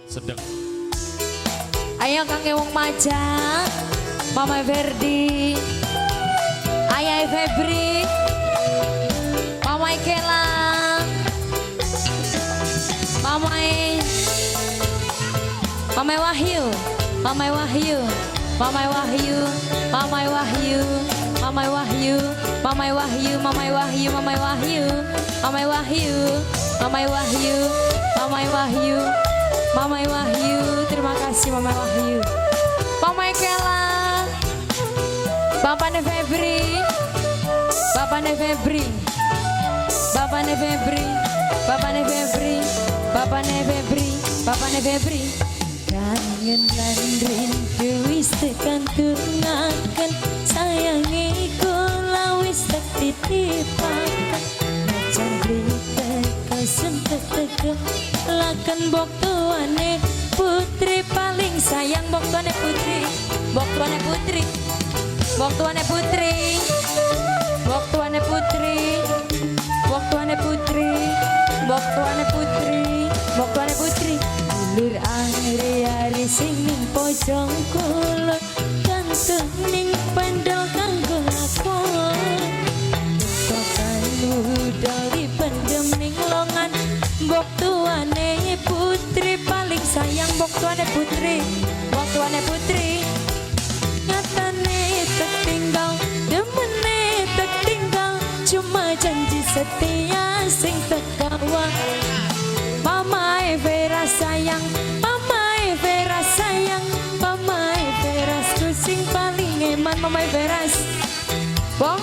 Sedang. Ayo kangge wong maca, Mama Ferdi, Ayah Febri, Mama Kelang, Mama Mama Wahyu, Mama Wahyu, Mama Wahyu, Mama Wahyu, Mama Wahyu, Mama Wahyu, Mama Wahyu, Mama Wahyu, Mama Wahyu, Mama Wahyu, Mama Wahyu, Mama Wahyu, terima kasih Mama Wahyu. Mama Kelang, Bapak Febri, Bapak Febri, Bapak Febri, Bapak Febri, Bapak Febri, Bapak Febri. Kangen lan rindu wis tekan tungaken, sayangi kula wis tek titipaken. Najan beli teka sentek teke laken bok tuane putri paling sayang, bok tuane putri, bok tuane putri, bok tuane putri, bok tuane putri, bok tuane putri, bok tuane putri, bok tuane putri. Dulur ari-ari sing ning pojok kulon kantung ning pendel kanggo lakon. Tokan udah dipendem ning longan, bok tuane putri paling sayang, bok tuane putri, bok tuane putri. Nyatane tertinggal, demene tertinggal, cuma janji setia sing tekawa. Mama Vera sayang, Mama Vera sayang, Mama Vera sing paling eman, Mama Veras. Bong,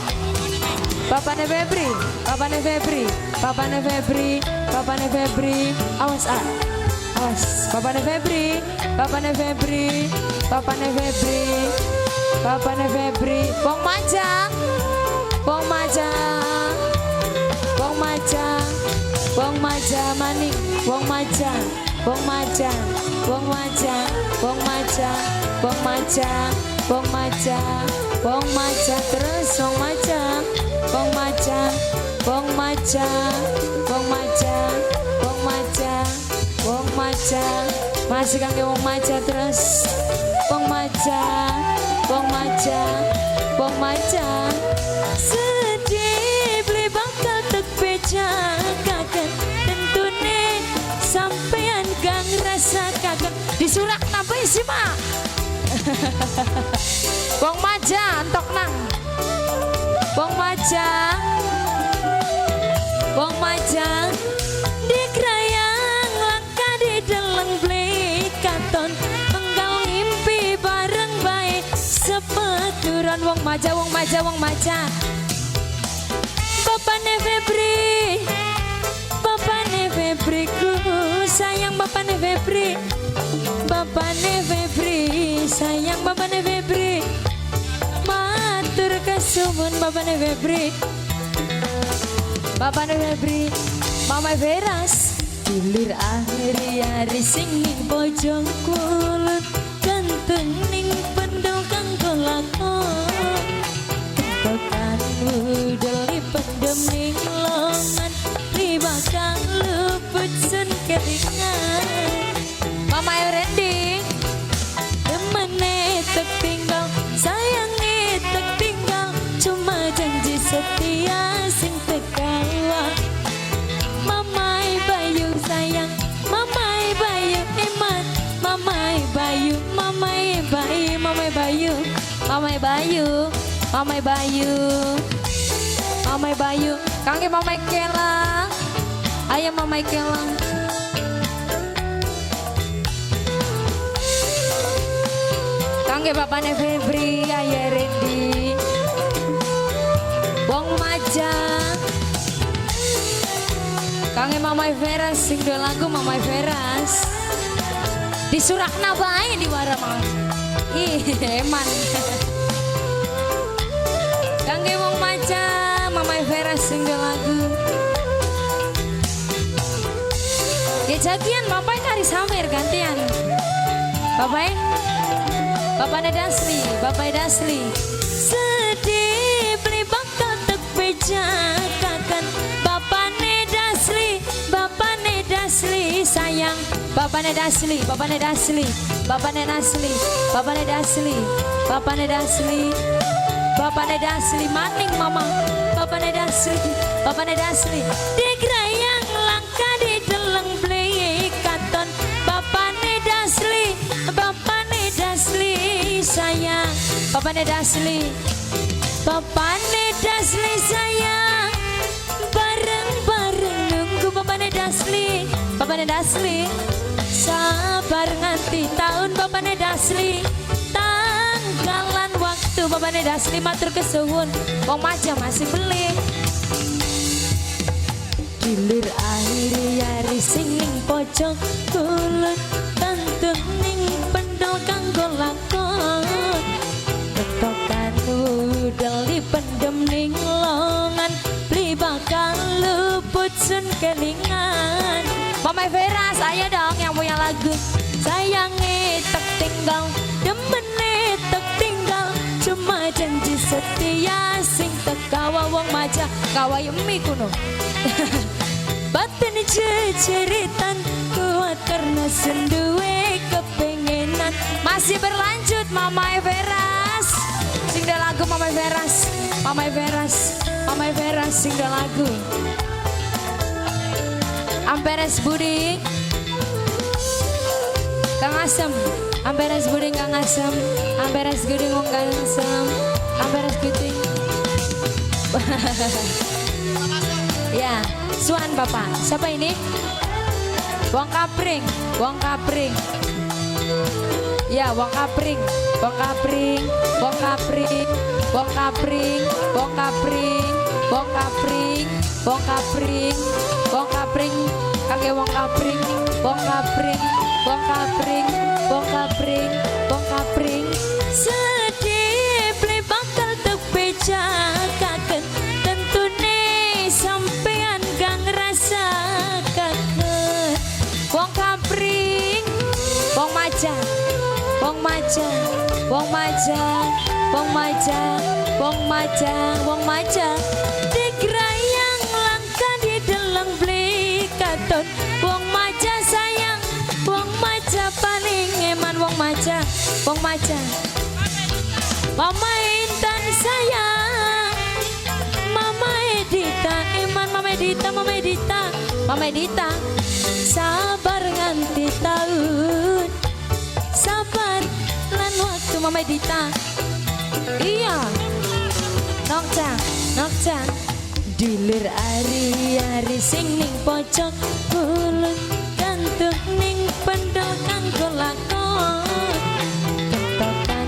Bapakne Febri, Bapakne Febri, Bapakne Febri, Bapakne Febri, awas ah, awas, Bapakne Febri, Bapakne Febri, Bapakne Febri, Bapakne Febri, Wong Maja, Wong Maja, Wong Maja, Wong Maja maning, Wong Maja, Wong Maja, Wong Maja, Wong Maja, Wong Maja, Wong Maja, Wong Maja terus Wong Maja, Wong Maja, Wong Maja, Wong Maja, Wong Maja, Wong Maja, masih kangge Wong Maja terus, Wong Maja, Wong Maja, Wong Maja. Sedih beli bakal tek bejakaken, tentune sampean kang rasakaken disurak napa sih mak. Wong Maja entok nang Wong Maja, Wong Maja dikrayang langka di deleng beli katon enggal ngimpi bareng bae sepeturan. Wong Maja, Wong Maja, Wong Maja. Bapakne Febri, Bapakne Febri ku sayang, Bapakne Febri, Bapakne Febri sayang, Bapakne Febri, matur kesuwun Bapakne Febri, Bapakne Febri, Mama Veras. Dulur ari-ari sing ning pojok kulon ganteng ning pendel kanggo lakon. Kentokan udel dipendem ning longan li bakal luput sun kelingan. Mama Randy, temene tertinggal, sayange tertinggal, cuma janji setia sing tekawa. Mamai Bayu sayang, Mamai Bayu iman, Mamai Bayu, Mamai Bayu, Mamai Bayu, Mamai Bayu, Mamai Bayu, Mamai Bayu, kangge Mamai Kelang, ayo Mamai Kelang. Kangge bapakne Febri, ayo Randy. Wong Maja. Kangge Mamai Veras sing duwe lagu Mamai Veras. Disurakna bae di wara mah. Ih, eman. Kangge Wong Maja, Mamai Veras sing duwe lagu. Ya jagian bapak kari samer gantian. Bapak Bapaknya Dasli, Bapaknya Dasli. Sedih beli bakal tek bejakakan. Bapaknya Dasli, Bapaknya Dasli. Dasli sayang, bapakne Dasli, bapakne Dasli, bapakne Dasli, bapakne Dasli, bapakne Dasli, bapakne Dasli maning mama, bapakne Dasli, bapakne Dasli. Digrayang langka dideleng beli katon, bapakne Dasli, bapakne Dasli sayang, bapakne Dasli, bapakne Dasli sayang. Bareng-bareng nunggu bapakne Dasli, bapakne Dasli. Sabar nganti tahun bapakne Dasli, tanggalan waktu bapakne Dasli matur kesuwun. Wong Maja masih beli. Gilir ari-ari sing ning pojok kulon, kantun ning pendol kanggo lakon. Ketokan udel dipendem ning longan, beli bakal luput sun kelingan. Mama Vera, saya dong yang punya lagu. Sayange tek tinggal, demene tek tinggal, cuma janji setia sing tekawa wong Maja kawai mie kuno. Batin ceceritan kuat karena senduwe kepengenan. Masih berlanjut Mama Everas. Sing da lagu Mama Everas, Mama Everas, Mama Everas sing da lagu. Amperes Budi Kang Asem, Amperes Budi Kang Asem, Amperes Budi wong Kang Asem, Amperes Budi. Ya, Suan Bapak. Siapa ini? Wong Kapring, Wong Kapring. Ya, Wong Kapring, Wong Kapring, Wong Kapring, Wong Kapring, Wong Kapring, Wong Kapring, Wong Kapring, Wong Kapring, kakek Wong Kapring, Wong Kapring, Wong Kapring, Wong Kapring, Wong Kapring. Sedih beli bakal tepejakaken, tentune sampean gak ngrasakaken. Wong Kapring, Wong Maja, Wong Maja, Wong Maja, Wong Maja, Wong Maja, Wong Maja. Digrayang langka di deleng beli katon. Wong Maja sayang, Wong Maja paling eman, Wong Maja, Wong Maja. Mama Intan sayang, Mama Edita eman, Mama Edita, Mama Edita, Mama Edita. Sabar nganti tahun, sabar lan waktu Mama Edita. Iya, nokcang, nokcang. Dilir ari-ari sing ning pojok kulon, gantung ning pendol kanggo lakon. Ketokan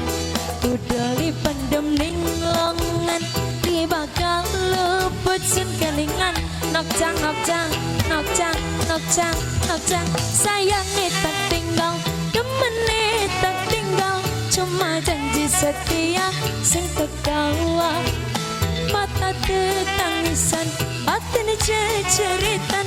udel dipendem ning longan, di bakal luput sun kelingan. Nokcang, nokcang, nokcang, nokcang, nokcang. Sayange tak tinggal, demene tak tinggal, cuma janji setia sing tekawa. Mata tetangisan, batin ceceritan.